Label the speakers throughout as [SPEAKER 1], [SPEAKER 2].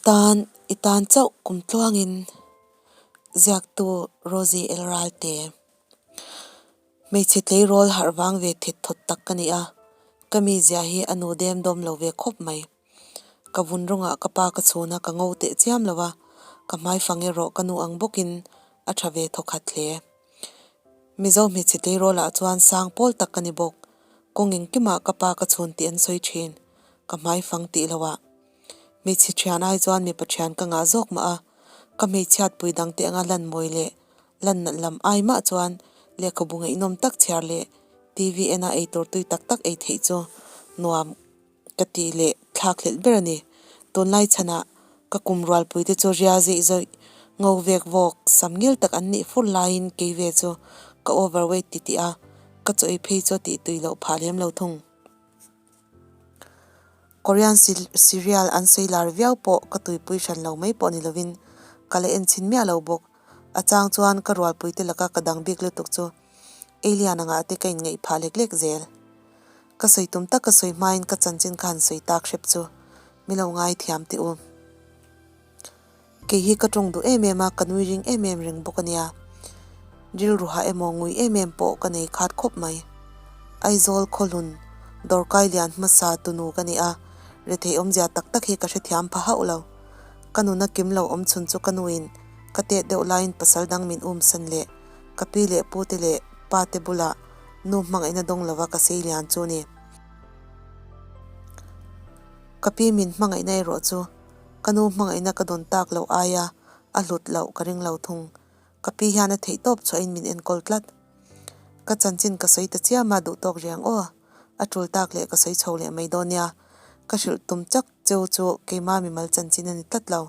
[SPEAKER 1] tan, i tan chauh kum tluangin ziaktu Rosie El Ralte. Hmeichhe tleirawl harh vang ve thet thawt tak ka ni a, ka mizia hi a nu dem dawm lo ve khawp mai. Ka vun rawngah ka pa ka chhun a, ka ngo teh chiam lo a, ka hmai fang erawh ka nu ang bawkin a tha ve thawkhat hle. Mizo hmeichhe tleirawlah chuan sang pawl tak ka ni bawk. Kawng engkimah ka pa ka chhun tih an sawi thin, ka hmai fang tih lo ah. Hmeichhe thian ai chuan mipa thian ka ngah zawk mah a, ka hmeichhiat pui dang te anga lan mawi leh lan nalh lam ai mah chuan lehkhabu ngaihnawm tak chhiar leh TV ena eitur tui tak tak ei theih chu nuam ka tih leh thlak hlelh ber a ni. Tunlai chhanah ka kum rualpui te chu ria zeih zawih ngo vek vawk sam ngil tak an nih fur laiin kei ve chu ka overweight ti tih a, ka chaw ei phei chu a tih tui loh phah lem lo thung. Korean serial an sawi lar viau pawh ka tuipui hran lo mai pawh ni lovin ka la en chhin miah lo bawk. A chang chuan ka rualpui te laka ka dang bik lutuk chu Alien angah te ka inngeih phah lek lek zel. Ka sawi tum tak ka sawi hmain ka chanchin ka han sawi tak hrep chu mi lo ngai thiam teh u. Kei hi ka tawng duh em em a, ka nui ring em em reng bawk a nia. Rilruha emaw ngui em em pawh ka nei khat khawp mai. Aizawl khawhlun dawrkai lian hmasa tunu ka ni a, rethei awmzia tak tak hi ka hrethiam pha hauh lo. Ka nuna kim lo awm chhun chu ka nuin ka tet deuh laiin pasal dang min umsan leh Ka pi leh pu te leh pa te bulah nu hmangaihna dawng lova ka sei lian chu ni. Ka pi min hmangaihna erawh chu ka nu hmangaihna ka dawn tak loh aia a hlut loh ka ring lo thung. Ka pi hian a theih tawp chhuahin min enkawl tlat. Ka chanchin ka sawi ta chiam a duh tawk riang aw. A tul tak leh ka sawi chho leh mai dawn nia. Ka hrilh tum chak cheu chu keima mimal chanchin a ni tlat lo.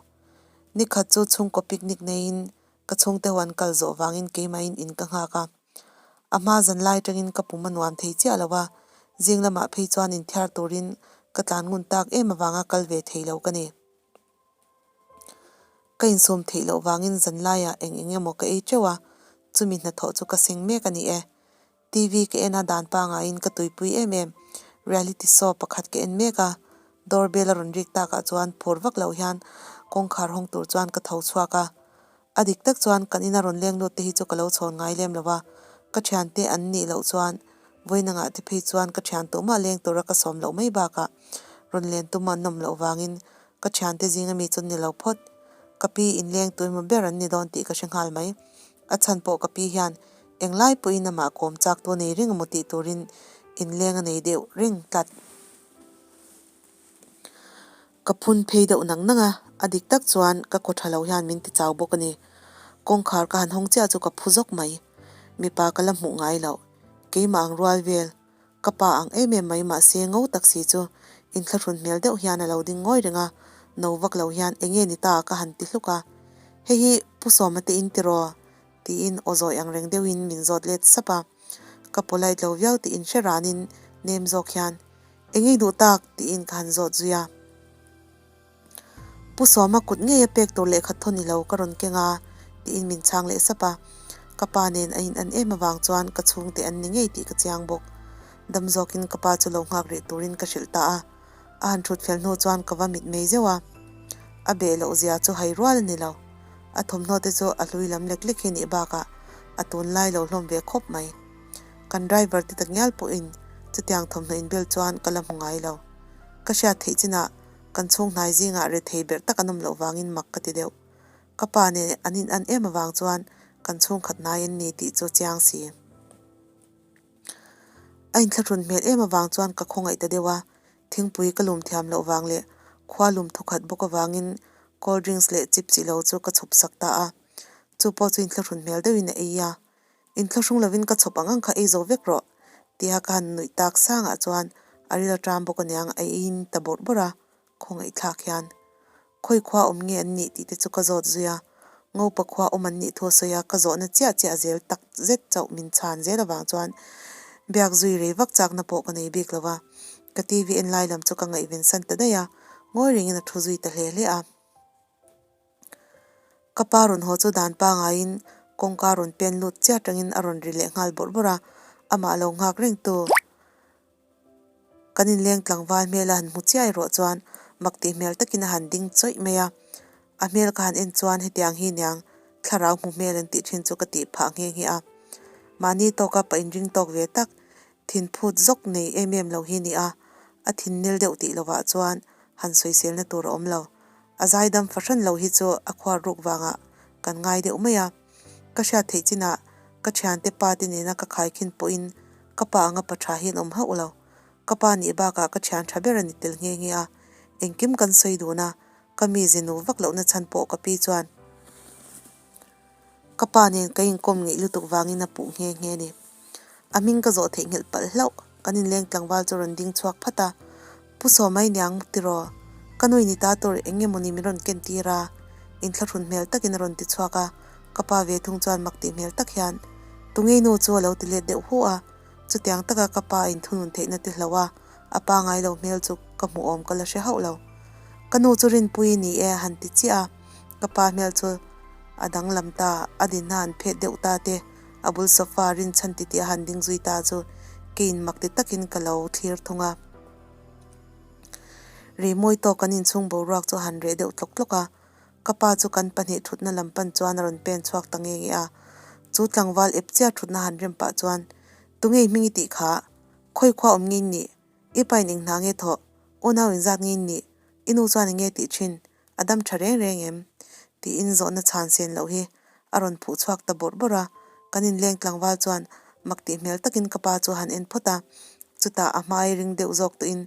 [SPEAKER 1] Nikhat chu chhungkaw picnic neiin Ka chhungte ho an kal zawh vangin keimahin in ka nghak a. A hma zan lai atangin ka pum a nuam thei chiah lo a, zing lamah phei chuan inthiar turin ka tlan ngun tak em avanga kal ve thei lo ka ni. Ka insum theih loh vangin zan laiah eng eng emaw ka ei teuh a, chumi hnathawh chu ka seng mek a ni e. TV ka en a dan pangaiin ka tuipui em em. Reality show pakhat ka en mek a, door bell a rawn rik takah chuan phur vak loh hian kawngkhar hawng tur chuan ka tho chhuak a. A dik tak chuan kan ina rawn leng lut te hi chu ka lo chhawn ngai lem lo va, ka thiante an nih loh chuan vawiinangah te phei chuan ka thian tuhmah leng tura ka sawm loh mai bakah rawn len tum an nawm loh vangin ka thiante zinga mi chu ni lo phawt. Ka pi inleng tuimaw ber an ni dawn tih ka hre nghal mai. A chhan pawh ka pi hian englai pawhin amah kawm chak tu nei reng emaw tih turin inleng a nei deuh reng tlat. Ka phun phei deuh nang nang a, a dik tak chuan ka kaw tha lo hian min ti chau bawk a ni. Kawngkhar ka han hawng chiah chu ka phu zawk mai. Mipa ka la hmuh ngai loh. Keimah ang rual vel. Ka pa ang em em mai mahse ngo tak si chu inthlahrun hmel deuh hian a lo ding ngawi reng a, no vak lo hian enge ni ta ka han ti hluk a. Hei hi Pu Sawma te in tiraw? tiin aw zawi ang reng deuhin min zawt let sap a. Ka polite lo viau tih inhre ranin nem zawk hian Enge i duh tak? tiin ka han zawt zui a. Pu Sawma kut ngei a pek tur lehkhat thaw ni lo ka rawn keng a, tiin min chhang leh sap a. Ka pa nen a in an em avang chuan ka chhungte an ni ngei tih ka chiang bawk. Dam zawkin ka pa chu lo nghak rih turin ka hrilh ta a. A han thut fel hnu chuan ka va mit mei zeuh a. A beh loh zia chu hai rual a ni lo. A thawmhnaw te chu a hlui lam lek lek hi nih bakah a tunlai lo hlawm ve khawp mai. Kan driver te takngial pawhin chutiang thawmhnaw inbel chuan ka la hmu ngai lo. Ka hriat theih chinah Kan chhung hnai zingah rethei berh tak an awm loh vangin mak ka ti deuh. Ka pa nen an in an em avang chuan kan chhungkhat hnai an ni tih chu chiang si. A inthlahrun hmel em avang chuan ka khawngaih ta deuh a, thingpui ka lum thiam loh vang leh khua lum thawkhat bawk avangin cold drinks leh chips ilo chu ka chhawp sak ta a. Chu pawh chu inthlahrun hmel deuhin a ei a. Inthlahrung lovin ka chhawp ang ang kha ei zo vek rawh, tia ka han nuih tak sangah chuan a ril a ṭam bawk aniang a eiin ta bawrh bawrh a, khawngaihthlak hian. Khawi khua awm nge an nih tih te chu ka zawt zui a, Ngopa khua awm an nih thu a sawi a, ka zawhna chiah chiah zel tak zet chauh min chhan zel avang chuan biak zui rei vak chakna pawh ka nei bik lo va, ka TV en lai lam chu ka ngaihven san ta daih a, ngawi rengin a thu zui ta hle hle a. Ka pa rawn haw chu dan pangaiin kawngka rawn pen lut chiah atangin a rawn ri leh nghal bawrh bawrh a, amah lo nghak reng tu. Kan inleng tlangval hmel a han hmu chiah erawh chuan Mak tih hmel takin a han ding chawih mai a. A hmel ka han en chuan hetiang hi niang thlarau hmu hmel an tih thin chu ka tih phah nghe nghe a. Mahni tawka pa inring tawk ve tak, thinphut zawk nei em em lo hi ni a, a thin nel deuh tih lovah chuan han sawiselna tur a awm lo. A zaidam fahran lo hi chu a khuar ruk vangah kan ngai deuh mai a. Ka hriat theih chinah ka thiante pa te nena ka khaikhin pawhin ka pa anga pa tha hi an awm hauh lo. Ka pa nih bakah ka thian tha ber a ni tel nghe nghe a, engkim kan sawi dun a, ka mi zinu vak lohna chhan pawh ka pi chuan ka pa nen ka inkawm ngeih lutuk vangin a puh nghe nghe a ni. A hming ka zawh theihnghilh palh hlauh, kan inleng tlangval chu rawn ding chhuak phat a, Pu Sawmai niang tiraw, ka nui ni ta tur eng nge mawni min rawn ken tir a? Inthlahrun hmel takin a rawn ti chhuak a, ka pa ve thung chuan mak tih hmel tak hian Tungei nu chu a lo ti let deuh hu a, Chutiang taka ka pa inthunun theihna te hloh a, a pa ngai lo hmel chu ka hmuh awm ka la hre hauh lo. Ka nu chu Rinpui ni e a han ti chiah a, ka pa hmel chu a danglam ta, a dinna an phet deuh ta te, a bul sofa rinchhan titih a han ding zui ta chu keiin mak ti takin ka lo thlir thung a. Rimawi tawk kan inchhung boruak chu a han reh deuh tlawk tlawk a, Ka pa chu kan pahnih thutna lam pan chuan a rawn pen chhuak ta nge nge a. Chu tlangval ep chiah thutna han rem pah chuan, Tunge i hming i tih kha? Khawi khua awm nge in nih? I pa in eng hna nge thawh? Unau in zat nge in nih? I nu chuan eng nge tih thin? A dam tha reng reng em? Tiin zawhna chhan sen loh hi a rawn phuh chhuak ta bawrh bawrh a. Kan inleng tlangval chuan mak tih hmel takin ka pa chu a han en phawt a. Chutah a hmai ring deuh zawk tawhin,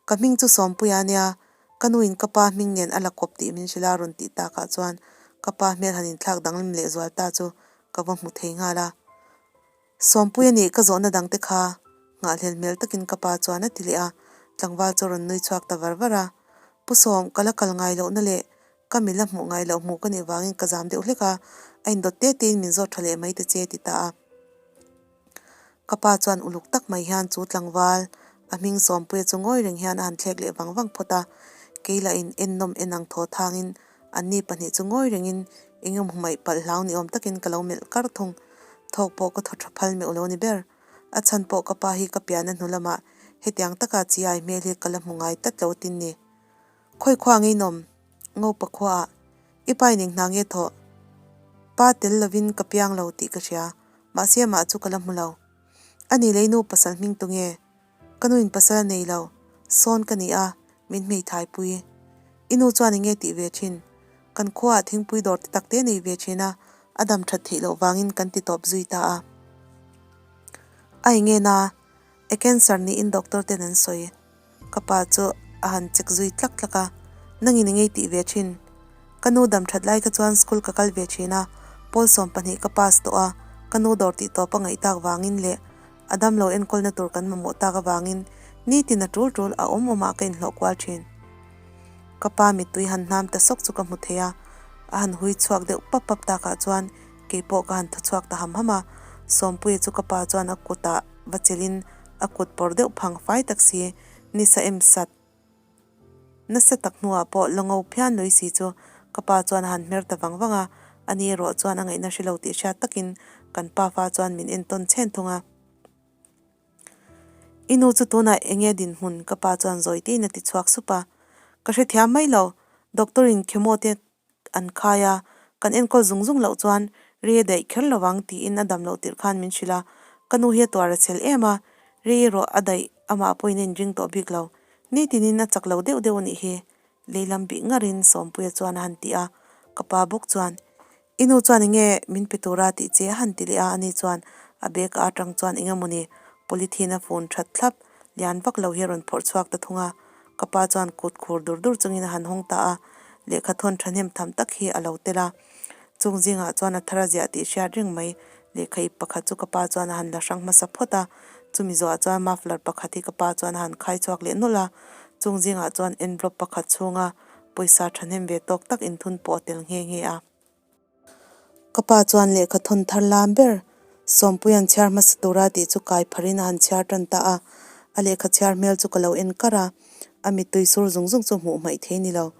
[SPEAKER 1] Ka hming chu Sawmpuia nia, ka nuin ka pa hming nen a la kawp tih min hrilh a rawn tih takah chuan ka pa hmel han inthlak danglam leh zual ta chu ka va hmu thei nghal a. Sawmpuia nih ka zawhna dangte kha nghahhlel hmel takin ka pa chuan a ti leh a, tlangval chu a rawn nui chhuak ta var var a. Pu Sawm, ka la kal ngai lohna leh ka mi la hmuh ngai loh hmuh ka nih vangin ka zam deuh hlek a, a indawt te tein min zawt tha leh mai ta che ti ta a. Ka pa chuan uluk tak mai hian chu tlangval a hming Sawmpuia chu ngawi reng hian a han thlek leh vang vang phawt a, kei lah in ennawm en ang thaw thangin anni pahnih chu ngawi rengin eng emaw hmaih palh hlau ni awm takin ka lo melh kar thung. Thawk pawh ka thaw tha phal meuh lo ni ber. A chhan pawh ka pa hi ka pianna hnu lamah hetiang taka chi ai hmel hi ka la hmu ngai tlat lo tin ni. Khawi khua ngeinawm Ngopa khuaah i pa in eng hna nge thawh? Pa tel lovin ka piang lo tih ka hria, mahse amah chu ka la hmu lo. A ni lei nu pasal hming tu nge? Ka nu in pasal a nei lo, sawn ka ni a, min hmeithai pui. I nu chuan eng nge tih ve thin? Kan khuaah thingpui dawr te tak te nei ve thin a, a dam that theih loh vangin kan ti tawp zui ta a. A eng nge na? E cancer niin doctor ten an sawi. Ka pa chu a han check zui tlak tlak a, Nangin i ngei tih ve thin. Ka nu dam that lai kha chuan school ka kal ve thin a, pawl 12 ka pass tawh a, ka nu dawr tih tawp a ngaih tak vangin leh a damlo enkawlna tur kan mamawh tak avangin nitin a tul tul a awm awmah ka inhlawh kual thin. Ka pa mittui han hnam ta sawk chu ka hmu thei a, a han hui chhuak deuh pap pap takah chuan keipawh ka han thaw chhuak ta ham ham a, Sawmpuia chu ka pa chuan a kutah va chelhin a kut pawr deuh phang fai tak si, nisa em sat nasa tak hnuah pawh la ngo phian lui si chu ka pa chuan a han hmer ta vang vang a, ani erawh chuan a ngaihna hre lo tih hriat takin kan pa fa chuan min entawn chhen thung a. I nu chu tunah eng nge dinhmun? ka pa chuan zawi tein a ti chhuak sup a, ka hrethiam mai lo, doctor in chemo te an khai a, kan enkawl zung zung loh chuan rei a daih kher lo vang tiin a dam loh tirh khan min hrilh a, ka nu hi a tuar a chhel em a, rei erawh a daih amah pawhin a inring tawh bik lo, nitinin a chak lo deuh deuh a nih hi, lei lam bih ngarin Sawmpuia chuan a han ti a, ka pa bawk chuan I nu chuan enge min pe tura tih che a han ti leh a, ani chuan a bag a atang chuan eng emawni polythene a fun that thlap lian vak lo hi a rawn phawrh chhuak ta thung a, ka pa chuan kut khur dur dur chungin a han hawng ta a, lehkha thawn thahnem tham tak hi a lo tel a, chung zingah chuan a thar a ziah tih hriat reng mai, lehkha ip pakhat chu ka pa chuan a han la hrang hmasa phawt a, chumi zawhah chuan muffler pakhat hi ka pa chuan a han khai chhuak leh nawlh a, chung zingah chuan envelope pakhat chhunga pawisa thahnem ve tawk tak inthun pawh a tel nghe nghe a. Ka pa chuan lehkha thawn thar lam ber Sawmpui an chhiar hmasa tura tih chu kai pharin a han chhiar tan ta a, a lehkha chhiar hmel chu ka lo en kar a, a mittui sur zung zung chu hmuh hmaih thei ni lo.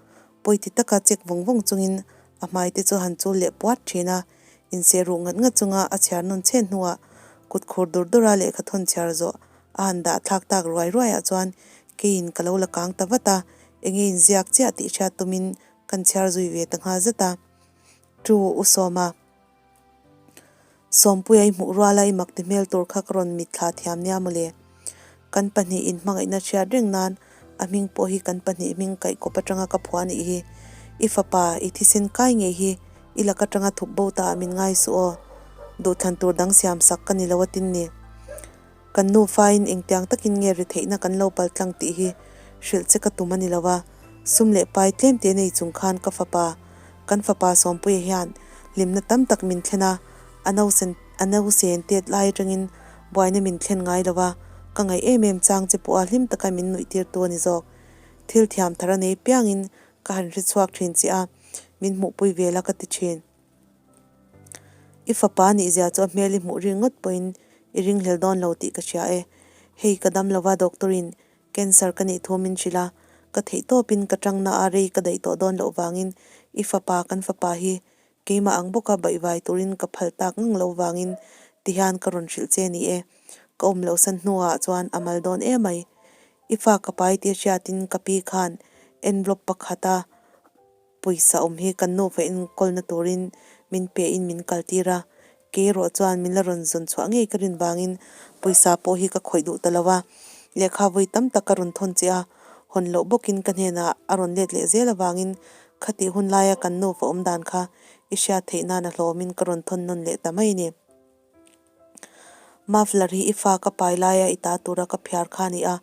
[SPEAKER 1] Pawiti taka chek vawng vawng chungin a hmai te chu a han chul leh puat thin a, inseh ruh ngat ngat chunga a chhiar nawn chhen hnuah kut khur dur dura lehkha thawn chhiar zawh a han dah thlak tak ruai ruaiah chuan keiin ka lo la kang ta vat a. Enge inziak chiah tih hriat tumin kan chhiar zui ve ta nghal zet a. Tu u Sawma. Sawmpuia i hmuh ruala i mak ti hmel tur kha ka rawn mitthla thiam nia mawle. Kan pahnih inhmangaihna hriat reng nan a hming pawh hi kan pahnih hming kaih kawp atanga ka phuah anih hi. I fapa, i thisen kai ngei hi i lak atanga thup bo ta ah min ngai suh aw. Duhthlan tur dang siam sak ka ni lo atin ni. Kan nufain engtiang takin nge ri theihna kan lo pal tlang tih hi hrilh che ka tum a ni lo a, sum leh pai tlem te nei chung khan ka fapa, kan fapa Sawmpuia hian hlimna tam tak min thlen a, a nausen a nausen tet lai atangin buaina min thlen ngai lo a, ka ngaih em em chang che pawha hlim taka min nuih tirtu a ni zawk. Thil thiam thar a nei piangin ka han hre chhuak thin che a, min hmuhpui vel a ka ti thin. I fapa nihzia chu a hmel i hmuh ring ngawt pawhin i ringhlel dawn lo tih ka hria e. Hei ka dam lova doctor in cancer ka nih thu min hrilh a, ka theih tawpin ka tangna a rei ka daih tawh dawn loh vangin i fapa kan fapa hi keimah ang bawka baihvai turin ka phal tak ngang lo vangin tihian ka rawn hrilh che ni e. Ka awm loh san hnuah chuan a mal dawn emai. I fa ka pai tia hriatin ka pi khan envelope pakhata Pawisa awm hi kan nufa enkawlna turin min pe in min kal tir a, kei erawh chuan min la rawn zawn chhuah ngei ka rin vangin pawisa pawh hi ka khawih duh ta lo a, lehkha vawi tam tak ka rawn thawn che a, hawn loh bawkin ka hnenah a rawn let leh zel avangin khatih hun laia kan nufa awm dan kha i hriat theih nan a hlawmin ka rawn thawn nawn leh ta mai a ni. Muffler hi i fa ka pai laia i ta tura ka phiar kha a ni a,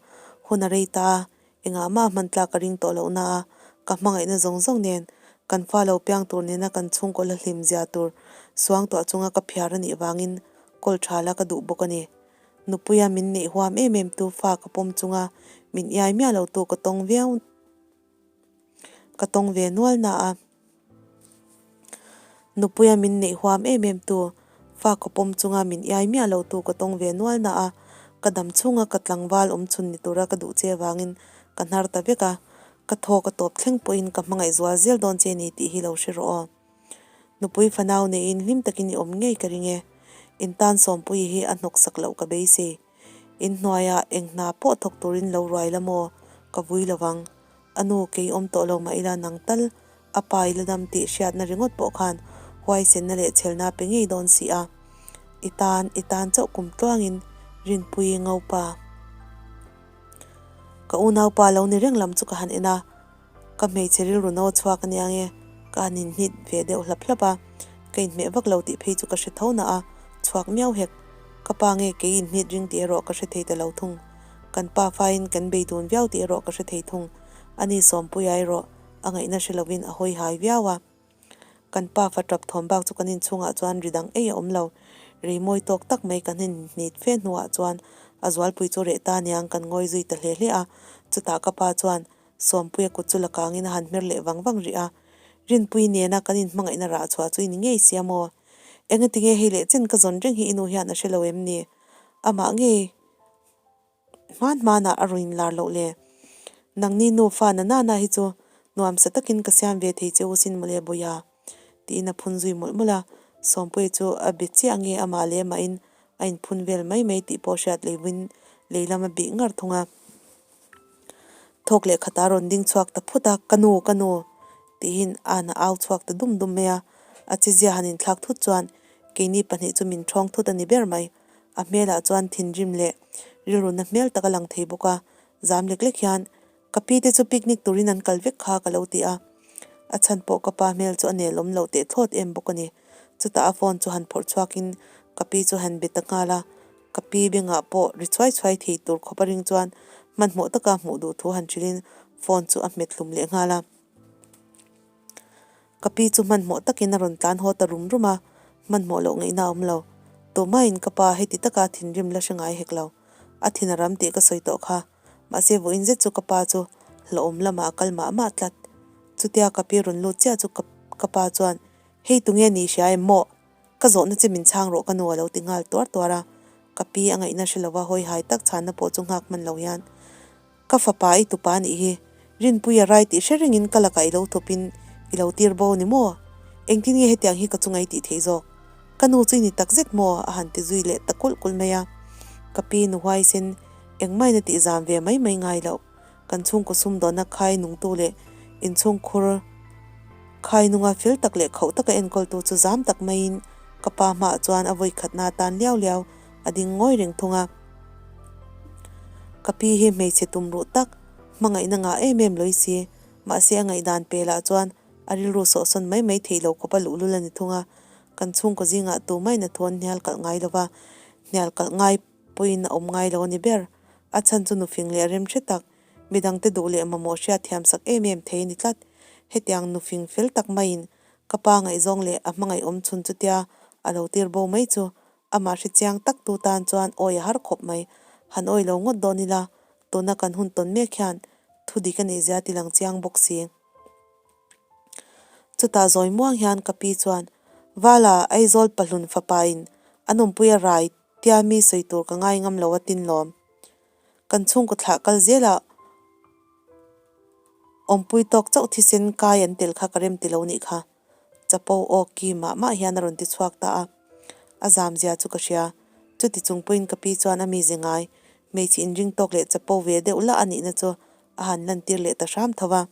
[SPEAKER 1] hun a rei ta a, Engah mah hman tlak ka ring tawh loh na a, ka hmangaihna zawng zawng nen kan fa lo piang tur nena kan chhungkaw la hlim zia tur suangtuah chunga ka phiar a nih vangin kawl tha la ka duh bawk a ni. Nupuia min neih huam em em tu fa ka pawm chunga min iai miah lo tu ka tawng viau ka tawng ve nual na a. Nupuia min neih huam em em tu, fa ka pawm chunga min iai miah lo tu ka tawng ve nual na a, ka dam chhunga ka tlangval awm chhun ni tura ka duh che avangin ka hnar ta vek a, ka thaw ka tawp thleng pawhin ka hmangaih zual zel dawn che ni tih hi lo hre rawh aw. Nupui fanau neiin hlim takin i awm ngei ka ring e. In tan Sawmpuii hi a hnawksak loh ka beisei. In hnuaiah eng hna pawh thawk turin lo ruai la maw? Ka vui lovang. A nu kei awm tawh lo mah ila nang tal a pa i la dam tih hriatna ringawt pawh khan huaisenna leh chhelna pe ngei dawn si a. I tan, i tan chauh kum tluangin Rinpuii Ngopa. Ka unaupa lo ni reng lam chu ka han en a, ka hmeichhe rilru no chhuak a nia nge ka han inhnit ve deuh hlap hlap a, ka inhmeh vak lo tih phei chu ka hre tho na a, chhuak miau hek. Ka pa nge kei inhnit ring tih erawh ka hre thei ta lo thung. Kan pa faiin kan bei dun viau tih erawh ka hre thei thung. Ani Sawmpuia erawh a ngaihna hre lovin a hawi hai viau a. Kan pa fa tap thawm bak chu kan inchhungah chuan ri dang ei a awm lo. Rei mawi tawk tak mai kan inhnit fe hnuah chuan a zualpui chu reh ta aniang kan ngawi zui ta hle hle a. Chutah ka pa chuan Sawmpuia kut chu la kangin a han hmer leh vang vang rih a. Rinpui nena kan inhmangaihna rah chhuah chu i ni ngei sia maw? Engatinge hei leh chen ka zawn reng hi i nu hian a hre lo em ni? Amah ngei. Hman hmanah a rawn inlar loh le. Nangni nufa na nana hi chu nuamsa takin ka siam ve thei che u sin mawle Bawia tiin a phun zui mawlh mawlh a, Sawmpuia chu a be chiah nge amah leh amahin a inphun vel mai mai tih pawh hriat leivin lei lam a bih ngar thung a. Thawk leh khatah a rawn ding chhuak ta phut a, Ka nu, ka nu tihin a na au chhuak ta dum dum mai a, a chizia han inthlak thut chuan keini pahnih chu min ṭhawng thut a ni ber mai. A hmelah chuan thinrim leh rilruna hmel tak a lang thei bawk a, zam lek lek hian ka pi te chu picnic turin an kal vek kha ka lo ti a. A chhan pawh ka pa hmel chu a nelawm loh teh thlawt em bawk a ni. Chutah a phone chu han phawrh chhuakin ka pi chu han be ta nghal a, ka pi bengah pawh ri chhuai chhuai thei tur khawp a ring chuan hmanhmawh taka hmuh duh thu han hrilhin phone chu a hmet hlum leh nghal a. Ka pi chu hmanhmawh takin a rawn tlan haw ta rum rum a, hmanhmawh loh ngaihna a awm lo. Tumahin ka pa heti taka thinrim la hre ngai hek lo. A thin a ram tih ka sawi tawh kha. Mahse vawiin zet chu ka pa chu hlauhawm lamah a kal mah mah tlat. Chutia ka pi rawn lut chiah chu ka ka pa chuan, Hei tunge ni hria em maw? Ka zawhna che min chhang rawh ka nu a lo ti nghal tuar tuar a. Ka pi a ngaihna hre lova hawi hai tak chhanna pawh chu nghak hman lo hian, Ka fapa i tupa nih hi, Rinpuia rai tih hre rengin ka lakah i lo thawpin i lo tir bo ni maw? Engtin nge hetiang hi ka chunga i tih theih zawk? Ka nu chu i ni tak zet maw? a han ti zui leh ta kulh kulh mai a. Ka pi nu huaisen engmahin a tih zam ve mai mai ngai loh. Kan chhungkaw sumdawnna khai nungtu leh inchhungkhur khai nunga fel tak leh khauh taka enkawltu chu zam tak maiin ka pa hmaah chuan a vawi khatna atan liau liau a ding ngawi reng thung a. Ka pi hi hmeichhe tum ruh tak, hmangaihna ngah em em lawi si, mahse a ngaihdan pelah chuan a rilru sawhsawn mai mai theih loh khawpa luhlul a ni thung a. Kan chhungkaw zingah tumah in a thu an hnial kalh ngai lo va, hnial kalh ngai pawhin a awm ngai lo a ni ber. A chhan chu nufing leh rem hre tak, midangte duh leh mamawh hriat thiam sak em em thei a ni tlat. Hetiang nufing fel tak maiin ka pa ngaihzawng leh a hmangaih awm chhun chutia a lo tir bo mai chu amah hre chiang tak tu tan chuan awi a har khawp mai. Han awi lo ngawt dawn ila, tuna kan hun tawn mek hian thu dik a nih zia ti lang chiang bawk si. Chutah zawi muang hian ka pi chuan, Vala, Aizawl pahlun fapain a numpui a rai Tia mi sawi tur ka ngai ngam lo a tin lawm. Kan chhungkaw thlah kal zelah awmpui tawk chauh thisen kai an tel kha ka rem ti lo nih kha. Chapo aw ki mah mah hian a rawn ti chhuak ta a. A zam zia chu ka hria. Chuti chung pawhin ka pi chuan a mize ngai, hmeichhe inring tawk leh chapo ve deuh lah a nihna chu a han lantir leh ta hram tho va.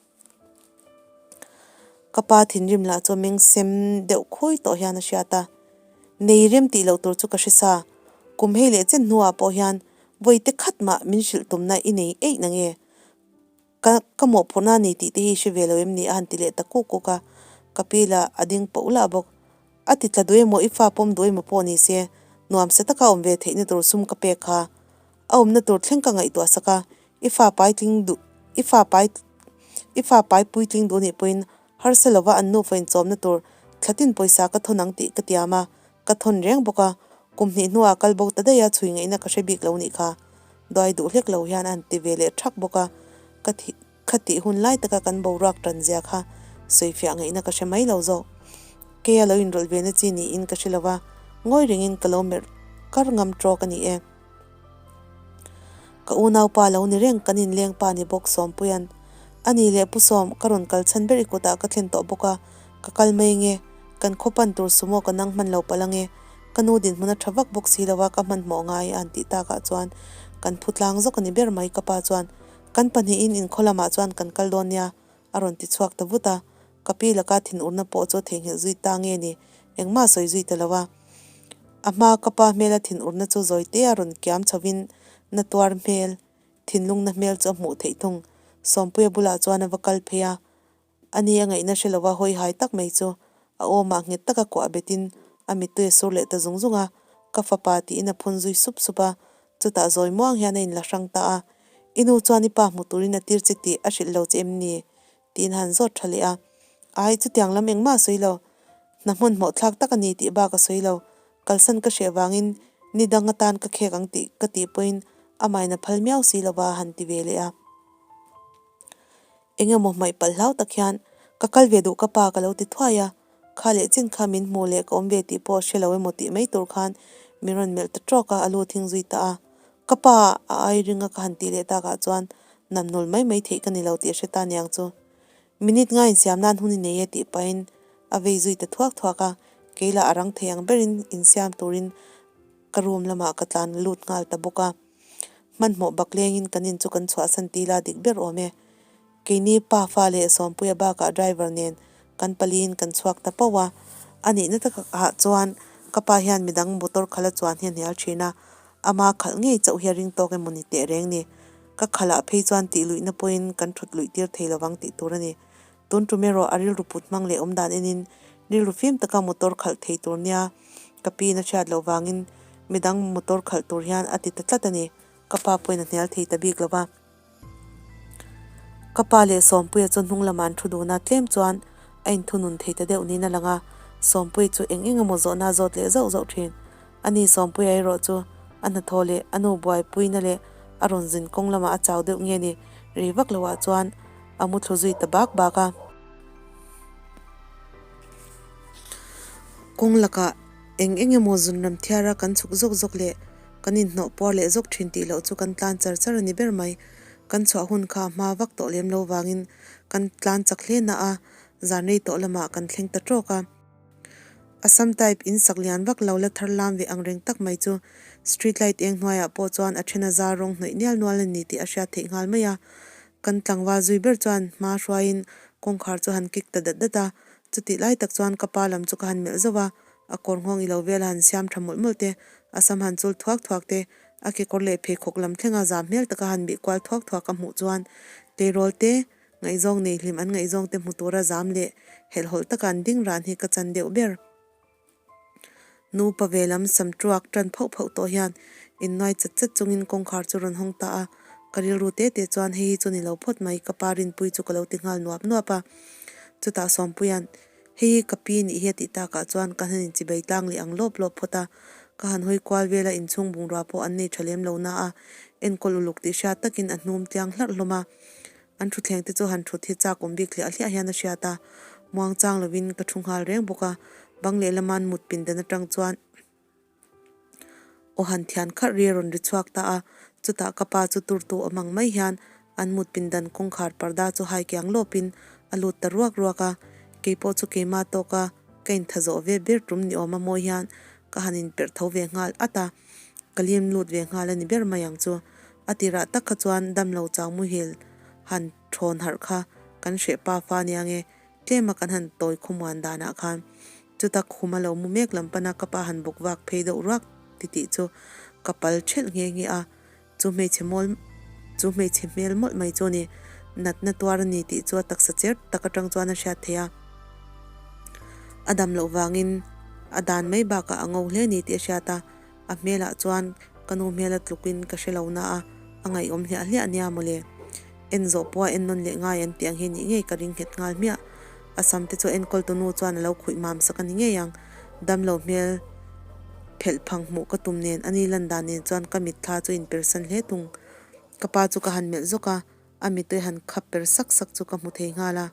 [SPEAKER 1] Ka pa thinrim lah chu meng sem deuh khawi tawh hian a hriat a, nei rem tih loh tur chu ka hre sa, kum hei leh chen hnuah pawh hian vawi te khat mah min hrilh tumna i nei eih na nge? Ka ka mawhphurhna a ni tih te hi i hre ve lo em ni? a han ti leh ta kuk kuk a, ka pi lah a ding poh lah bawk. A ti tla duh emaw i fa pawm duh emaw pawh ni se, nuamsa taka awm ve theihna tur sum ka pek kha. A awmna tur thleng ka ngaihtuah sak a, i fa paitling duh, i fa pai, i fa pai puitling duh nih pawhin harsa lova an nufa inchawmna tur thlatin pawisa ka thawn ang tih ka tiam a, ka thawn reng bawk a, kum hnih hnuah kal bo ta daih a chhui ngaihna ka hre bik lo nih kha. Duai duh hlek lo hian a han ti ve leh thak bawk a, ka thih, kha tih hun lai taka kan boruak tan zia kha sawifiah ngaihna ka hre mai lo zawk. Keia lo inrawlh ve na chi niin ka hre lo va, ngawi rengin ka lo merh kar ngam tawk a ni e. Ka unaupa lo ni reng kan inleng pa ni bawk Sawmpuia'n, A ni leh Pu Sawm, ka rawn kal chhan ber i kutah ka thlen tawh bawk a, ka kal mai nge, kan khaw pan tur sumo ka nang hman lo palh ange, ka nu dinhmun a tha vak bawk si lo a, ka hmanhmawh ngai a han tih takah chuan kan phu tlang zawk a ni ber mai ka pa chuan kan pahnihin inkhaw lamah chuan kan kal dawn nia a rawn ti chhuak ta vut a, ka pi laka thinurna pawh chu a theihnghilh zui ta nge ni, engmah a sawi zui ta lo a. A hma ka pa hmela thinurna chu zawi te a rawn kiam chhovin na tuar hmel, thinlungna hmel chu a hmuh theih thung. Sawmpuia bulah chuan a va kal phei a, ani a ngaihna hre lova hawi hai tak mai chu a awmah nghet taka kuah betin a mittui a sur leh ta zung zung a, ka fapa tiin a phun zui sup sup a, chutah zawi muang hian a inla hrang ta a, I nu chuan i pa hmu turin a tir che tih a hrilh lo che em ni? Tiin a han zawt tha leh a. Ai, chutiang lam engmah a sawi lo. Hna hmun hmawhthlak tak a ni tih bak a sawi lo. Kalsan ka hreh vangin ni dang atan ka khek ang tih ka tih pawhin amahin a phal miau si lova a han ti ve leh a. Eng emaw hmaih palh hlau tak hian ka kal ve duh ka pa ka lo ti thuai a, kha leh chin kha min hmu leh ka awm ve tih pawh hre lo emaw tih mai tur khan min rawn melh ta tawk a, a lu thing zui ta a. Ka pa a ai ringa ka han tih leh takah chuan namnul mai mai theih ka ni lo tih a hre ta niang chu. Minute nga insiam nan hun i nei e tih pahin a vei zui ta thuak thuak a, kei lah a rang thei ang berin insiam turin ka room lamah ka tlan lut nghal ta bawk a. Hmanhmawh bak lengin kan in chu kan chhuahsan ti la dik ber awm e. Keini pa fa leh Sawmpuia bakah driver nen kan paliin kan chhuak ta pauh a, a nihna takah chuan ka pa hian midang motor khalh a chuan hi a hnial thin a, ama khalh ngei chauh hi a ring tawk emaw ni teh reng ni. Ka khalh ah phei chuan tih luihna pawhin kan thut luih tir thei lovang tih tur a ni. Tun tum erawh a rilru put hmang leh awm dan enin rilru fim taka motor khalh thei tur nia ka piin a hriat loh vangin midang motor khalh tur hian a ti ta tlat a ni. Ka pa pawhin a hnial thei ta bik lo va. Ka pa leh Sawmpuia chu hnung lamah an thu dun a, tlem chuan a inthunun thei ta deuh niin a lang a, Sawmpuia chu eng eng emaw zawhna a zawt leh zauh zauh thin. Ani Sawmpuia erawh chu a hnathawh leh a nu buaipuina leh a rawn zin kawng lamah a chau deuh nge ni rei vak loah chuan a mu thlu zui ta bak bak a. Kawng lakah eng eng emaw zunram thiara kan chhuk zawk zawk leh Kan inhnawh puar leh zawk thin tih loh chu kan tlan char char a ni ber mai. Kan chhuah hun kha hma vak tawh lem lo vangin kan tlan chak hle na a, zan rei tawh lamah kan thleng ta tawk a. Assam type in sak lian vak lo la thar lam ve ang reng tak mai chu street light eng hnuaiah pawh chuan a then a zar rawng hnawih nial nual a ni tih a hriat theih nghal mai a. Kan tlangval zui ber chuan hma hruaiin kawngkhar chu a han kik ta dat dat a, chutih lai tak chuan ka pa lam chu ka han melh zauh a, a kawr nghawng ilo vel a han siam tha mawlh mawlh te, a sam han chul thuak thuak te, a kekawr leh pheikhawk lam thlenga zam hmel taka han bih kual thuak thuak a hmuh chuan tleirawl te, ngaihzawng nei hlim an ngaihzawng te hmu tura zam leh helhhawlh taka an ding ran hi ka chan deuh ber. Nupa ve lam sam truak tan phauh phauh tawh hian innuai chat chat chungin kawngkhar chu rawn hawng ta a, ka rilru te te chuan hei hi chu ni lo phawt mai ka pa Rinpui chu ka lo ti nghal nuap nuap a. Chutah Sawmpuia'n hei hi ka pi nih hi a tih takah chuan ka han inchibei tlang leh ang lawp lawp phawt a, ka han hawi kual vel a inchhung bungrua pawh an nei tha lem lo na a, enkawl uluk tih hriat takin a hnum tliang hlarh hlawm a. An thutthleng te chu han thut hi chak awm bik hliah hliah hian a hriat a, muang chang lovin ka thu nghal reng bawk a, bang lehlama an mut pindan atang chuan aw han thian kharh ri a rawn ri chhuak ta a, chutah ka pa chu turtu awm ang mai hian an mut pindan kawngkhar parda chu hai kiang lawpin a lut ta ruak ruak a, keipawh chu keimah tawka ka intha zawh ve ber tum ni awm a mawi hian ka han inperh tho ve nghal at a. Ka lim lut ve nghal a ni ber mai ang chu. A tirah tak kha chuan damlo chau muhil han thawn harh kha kan hreh pa fa nia nge, tlema kan han tawi khawmuan danah khan chuta khuma lo mu mek lam pana ka pa han bawk vak phei deuh ruak titih chu ka pal thelh nghe nghe a. Chu hmeichhe mawl chu hmeichhe hmel mawlh mai chu a ni. Natna tuar a ni tih chu a taksa cher tak atang chuan a hriat theih a. A dam loh vangin a dan mai bakah a ngo hle a ni tih a hriat a. A hmelah chuan ka nu hmel a tlukin ka hre lo na a, a ngaihawm hliah hliah nia mawle. En zawh pawha en nawn leh ngai an tih ang hi nih ngei ka ring nghet nghal hmiah. A sam te chu enkawltu nu chuan a lo khuih mam sak a ni ngei ang. Damlo hmel phelh phang hmuh ka tum nen ani lan dan nen chuan ka mitthla chu inpersan hle thung. Ka pa chu ka han melh zawk a, a mittui han khap per sak sak chu ka hmu thei nghal a.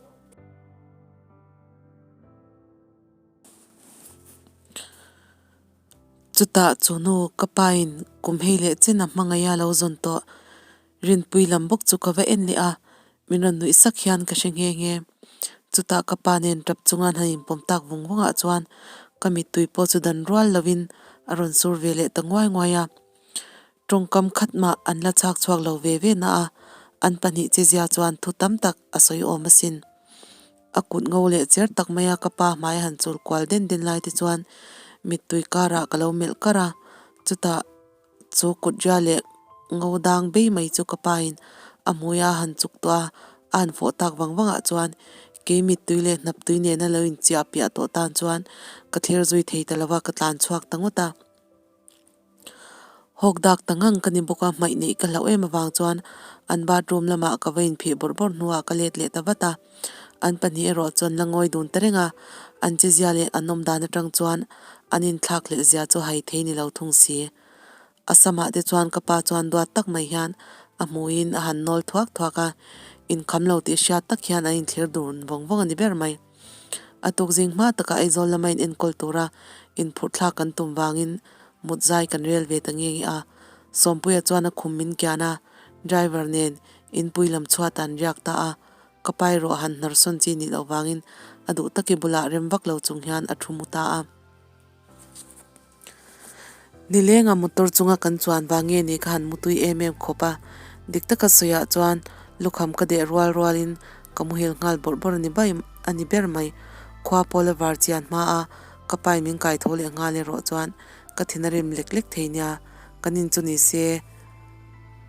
[SPEAKER 1] Chutah chu nu ka pain kum hei leh chen a hmangaih a lo zawn tawh. Rinpui lam bawk chu ka va en leh a, min rawn nuih sak hian ka hre nghe nghe. Chutah ka pa nen tap chunga han inpawm tak vung vungah chuan ka mittui pawh chu dan rual lovin a rawn sur ve leh ta nguai nguai a. Tawngkam khat mah an la chhak chhuak lo ve ve na a, an pahnih che zia chuan thu tam tak a sawi awm asin. A kut ngo leh cher tak maia ka pa hmai han chul kual den den lai te chuan mittui karah ka lo melh kar a, chutah chu kut ria leh ngo dang bei mai chu ka pain a hmuia han chuk tawh a, a han fawh tak vang vangah chuan kei mittui leh hnaptui nena lo inchiah piah tawh tan chuan ka thlir zui thei ta lova ka tlan chhuak ta ngawt a. Hawk dak ta ngang ka ni bawk a, hmaih neih ka hlauh em avang chuan an bathroom lamah ka va inphih bawrh bawrh hnuah ka let leh ta vat a. An pahnih erawh chuan la ngawi dun ta reng a, an chezia leh an awm dan atang chuan an inthlak hlelh zia chu hai thei ni lo thung si. A samah te chuan ka pa chuan duat tak mai hian a hmuiin a han nawl thuak thuak a, inkham lo tih hriat tak hian an inthlir dun vawng vawng a ni ber mai. A tukzing hma takah Aizawl lama in enkawl tura inphurh thlak kan tum vangin mut zai kan rel ve ta nge nge a. Sawmpuia chuan a khum min kian a, driver nen inpui lam chhuat an riak ta a. Ka pai rawh han hnarsawn chi nih loh vangin a duh taki bulah rem vak lo chung hian a thu mu ta a. Nilenga motor chunga kan chuan vang nge ni ka han mutui em em khawp a, dik taka sawiah chuan lukham ka deh rual rualin ka muhil nghal bawrh bawrh a ni bai a ni ber mai. Khua pawl a var chian hma a, ka pai min kai tho leh nghal erawh chuan ka thin a rim lek lek thei nia, ka nin chu ni se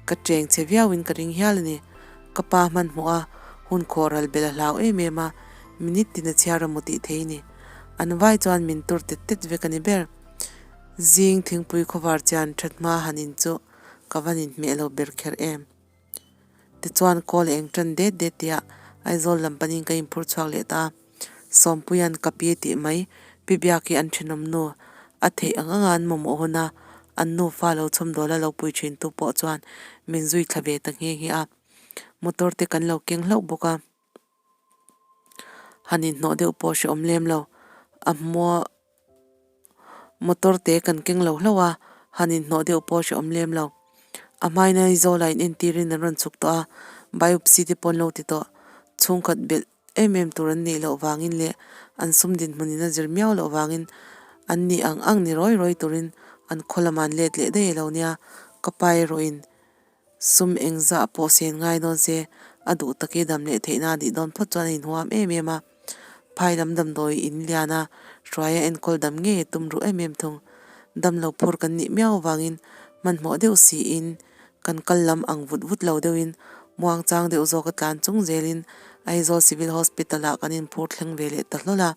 [SPEAKER 1] ka cheng che viauin ka ring hial a ni. Ka pa hmanhmawh a, hun khawh ral belh a hlau em em a, minute tin a chhiar a mu tih thei ni. An vai chuan min tur tet tet vek a ni ber. Zing thingpui khawvar chian that hma han in chu ka van inhmeh lo ber kher em. Tichuan kawl eng tan det det tia Aizawl lam panin ka inphur chhuak leh ta a. Sawmpuia'n ka pi tih mai, Pi Biaki an thenawm nu, a theih ang anga an mamawh hun a, an nufa lo chhawmdawl a lo pui thin tu pawh chuan min zui thla ve ta nghe nghe a. Motor te kan lo keng hlauh bawk a. Han inhnawh deuh pawh hrehawm lem lo. A hmua motor te kan keng lo hlauh a, han inhnawh deuh pawh hrehawm lem lo. A hmain Aizawl ah in entirin an rawn chhuk tawh a, biopsy te pawh an lo ti tawh. Chhungkhat belh em em tur an nih loh vangin leh an sum dinhmunin a zir miau loh vangin an nih ang ang ni rawi rawi turin an khaw lamah an let leh daih lo nia, ka pa erawhin Sum engzah pawh sen ngai dawn se, A duh taki dam leh theihna a nih dawn phawt chuan a inhuam em em a. Phai lam damdawi in lian a, hruaia enkawl dam ngei a tum ruh em em thung. Damlo phur kan nih miau avangin hmanhmawh deuh siin kan kal lam ang vut vut lo deuhin muang chang deuh zawk a tlan chung zelin Aizawl Civil Hospital ah kan inphur thleng ve leh ta hlawl a.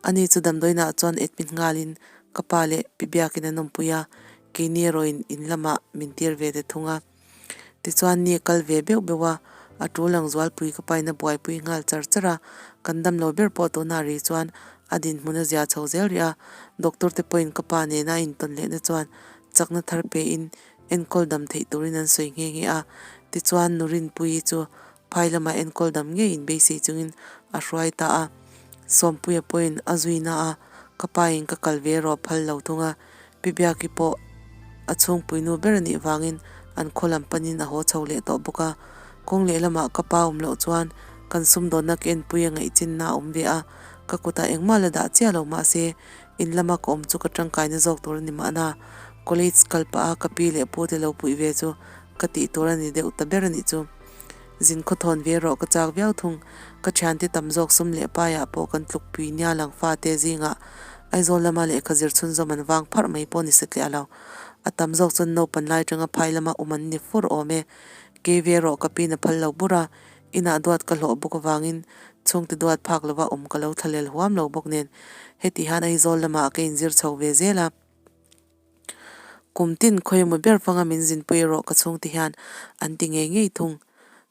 [SPEAKER 1] Ani chu damdawiinah chuan admit nghalin ka pa leh pi biakin an awmpui a, keini erawhin in lamah min tir ve ta thung a. Tichuan ni a kal ve beuh beuh a, a tul ang zualpui ka pain a buaipui nghal char char a, kan damlo ber pawh tunah ri chuan a dinhmun a zia chho zel rih a, doctor te pawhin ka pa nena a intawn lehna chuan chakna thar pein enkawl dam theih turin an sawi nghe nghe a, tichuan nu Rinpuii chu Phai lamah enkawl dam ngei inbeisei chungin a hruai ta a, Sawmpuia pawhin a zuina a, ka pain ka kal ve erawh phal lo thung a, Pi Biaki pawh a chhungpuinu ber a nih vangin an khaw lam panin a haw chho leh tawh bawk a, kawng lehlamah ka pa awm loh chuan kan sumdawnna ka enpui a ngaihchinna a awm ve a, ka kutah engmah la dah chiah lo mahse in lama ka awm chu ka tangkaina zawk tur a ni mahna, college kal pah a ka pi leh pute lo puih ve chu ka tih tur a ni deuh ta ber a nih chu. Zin khawthawn ve erawh ka chak viau thung. Ka thiante tam zawk sum leh paiah pawh kan tlukpui nia lang fate zingah Aizawl lama lehkha zir chhunzawm an vang pharh mai pawh ni satliah lo. A tam zawk chuan naupan lai atanga phai lama awm an ni fur awm e. Kei ve erawh ka pin a phal lo bur a, inah duat ka hlawh bawk avangin chhungte duat phak lova awm ka lo thlalel huam lo bawk nen heti hian Aizawl lamah ka inzir chho ve zel a. Kum tin khawimaw ber fanga min zinpui erawh ka chhungte hian an ti ngei ngei thung.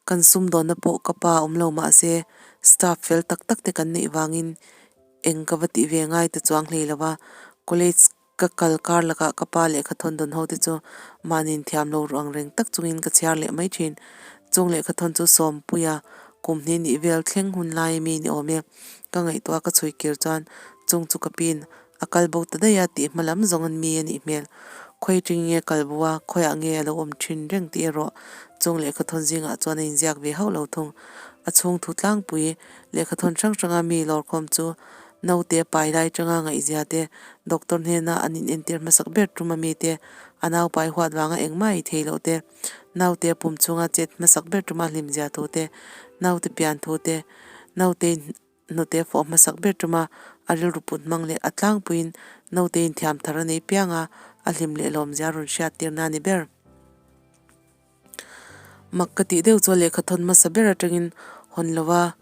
[SPEAKER 1] Kan sumdawnna pawh ka pa awm lo mah se staff fel tak tak te kan neih vangin eng ka va tih ve ngai ta chuang hlei lo va, college ka kal kar lakah ka pa lehkha thawn dawn ho te chu mahni inthiam lo ruh ang reng tak chungin ka chhiar leh mai thin. Chung lehkha thawn chu Sawmpuia kum hnih nih vel thleng hun lai mi ni awm e. Ka ngaihtuah ka chhui kir chuan chung chu ka pin A kal bo ta daih a tih hma lam zawng an mi a nih hmel. Khawi ṭing nge kal bo a, khawiah nge a lo awm ṭhin reng tih erawh chung lehkhathawn zingah chuan a inziak ve hauh lo thung. A chhung thu tlangpui lehkhathawn hrang hranga mi lawrkhawm chu naute pai lai ṭanga ngaihzia te, doctor hnena an inentir hmasak ber tum a mi te, a naupai huat vanga engmah ei thei loh te, naute pum chhunga chet hmasak ber tuma hlimzia thu te, naute pian thu te, naute Hnute fawh hmasak ber tuma a rilru put hmang leh a tlangpuiin naute inthiam thar a nei piang a, a hlim leh lawmzia a rawn hriat tirna a ni ber. Mak ka tih deuh chu a lehkha thawn hmasa ber atangin hawn lova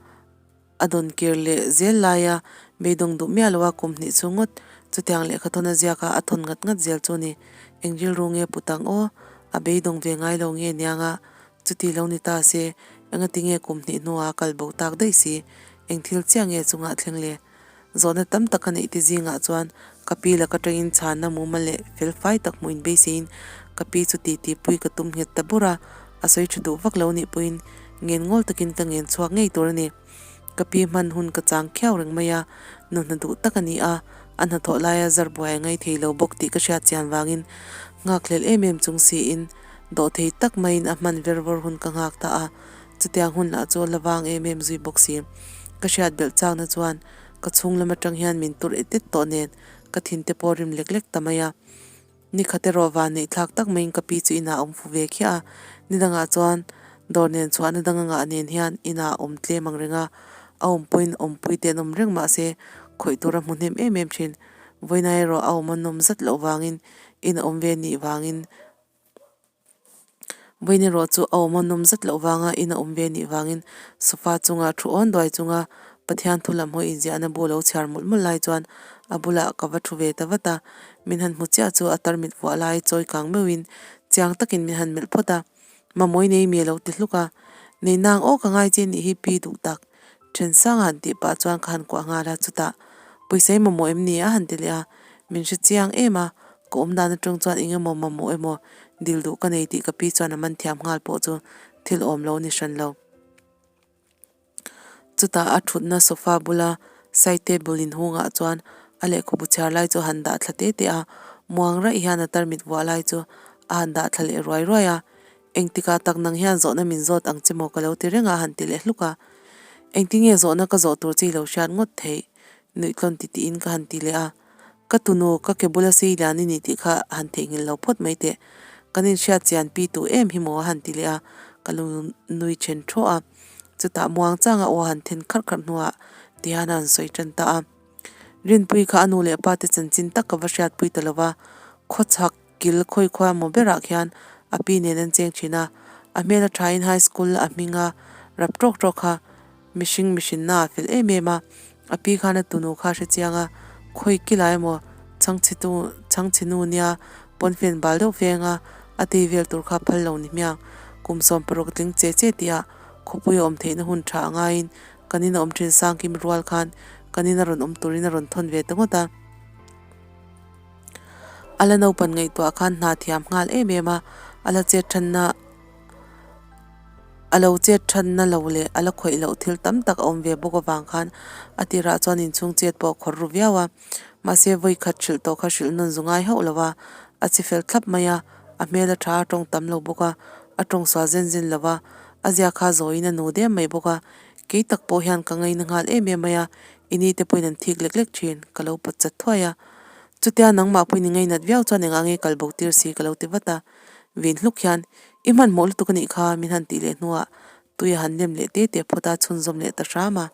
[SPEAKER 1] a dawn kir leh zel laia beidawng duh miah loa kum hnih chu ngawt chutiang lehkha thawn a ziak a, a thawn ngat ngat zel chu a ni. Eng rilru nge put ang aw? A beidawng ve ngai lo nge niang a? Chuti lo ni ta se, engati nge kum hnih hnuah a kal bo tak daih si? Eng thil chiah nge chungah thleng le? Zawhna tam tak a neih te zingah chuan ka pi laka atangin chhanna mumal leh fel fai tak hmuh inbeiseiin ka pi chu titi pui ka tum nghet ta bur a, a sawi tha duh vak lo nih pawhin ngen ngawl takin ka ngen chhuak ngei tur a ni. Ka pi hman hun ka chang khiau reng mai a, nu hna duh tak a ni a, a hnathawh laia zar buai a ngai thei lo bawk tih ka hriat chian vangin nghakhlel em em chung siin Dawhthei tak maiin a hman ver vawr hun ka nghak ta a, chutiang hun lah chu a la vang em em zui bawk si. Ka hriat belh chakna chuan ka chhung lam atang hian min tur et et tawh nen ka thin te pawh rim lek lek ta mai a. Ni khat erawh van neih thlak tak maiin ka pi chu inah a awm fu ve khiah a, ni dangah chuan dawr nen chhuahna dang a ngah nen hian inah a awm tlem ang reng a, a awm pawhin awmpui te an awm reng mahse khawih tur a hmu hnem em em thin. Vawiina erawh a awm a nawm zat loh vangin in a awm ve nih vangin Vawiin erawh chu a awm a nawm zat loh vanga in a awm ve nih vangin sofa chunga thu awn duai chunga Pathian thu lam hawi inziahna bu lo chhiar mawlh mawlh lai chuan a bulah ka va thu ve ta vat a, min han hmu chiah chu a tarmit vuah lai chawi kang meuhin chiang takin min han melh phawt a, Mamawi nei mi a lo ti hluk a, Nei nang aw ka ngai che nih hi pi duh tak. Then sang a han tih pah chuan ka han kuah nghal a, chutah pawisa i mamawh em ni a han ti leh a, min hre chiang em a, ka awm dan atang chuan eng emaw mamawh emaw dil duh ka nei tih ka pi chuan a man thiam nghal pawh chu thil awm lo ni hran lo. Chutah a thutna sofa bula side table inhungah chuan a lehkhabu chhiar lai chu a han dah thla te te a, muang raih hian a tarmit vuah lai chu a han dah thla leh ruai ruai a, Engtikah tak nang hian zawhna min zawt ang che maw ka lo ti reng a han ti leh hluk a. Engtinge zawhna ka zawh tur chi lo hriat ngawt theih? Nuih tlawn ti tiin ka han ti leh a. Ka tunu, ka ke bula sei lian i ni tih kha han theihnghilh lo phawt mai teh. Kan inhriat chian pi tu em hi maw a han ti leh a. Ka lo nui then thawh a, chutah muang changa aw han then kharh kharh hnuah tihian a han sawi tan ta a. Rinpui kha a nu leh pa te chanchin tak ka va hriatpui ta lo va, khawchhak kil khawi khuai maw berah khian a pi nen an cheng thin a, a hmel a thain high school a hming a rap tawk tawk kha mihring mihrinna a fel em em a, a pi khan a tunu kha a hre chiang a, khawi kilai emaw chhangchhitu chhangchhinu nia pawnfen bal deuh veng a a tei vel tur kha phal lo ni hmiang, kum 16 a tling che che tih ah khawpui a awm theihna hun tha a ngaiin kan in a awm thin Sangkim rual khan kan in a rawn awm turin a rawn thawn ve ta ngawt a. A la naupan ngaihtuah khan hna thiam nghal em em a, a la chet thanna a lo chet thanna lo leh a la khawih loh thil tam tak a awm ve bawk avang khan a tirah chuan inchhung chet pawh a khawr ru viau a. Mahse vawi khat hrilh tawh kha hrilh nawn zu ngai hauh lo a, a chi fel thlap mai a, a hmel a tha a tawng tam lo bawk a, a tawng sual zen zen lo va, a zia kha zawiin a nu dem mai bawk a, kei tak pawh hian ka ngaina nghal em em mai a, i ni te pawhin an thik lek lek thin, ka lo pawt chat thuai a. Chutia nangmah pawhin i ngainat viau chuan engah nge kal bo tir si ka lo ti vat a. Vin hluk hian, I hmanhmawh lutuk a nih kha, min han tih leh hnuah tui a han lem leh te te phawt a, chhunzawm leh ta hram a.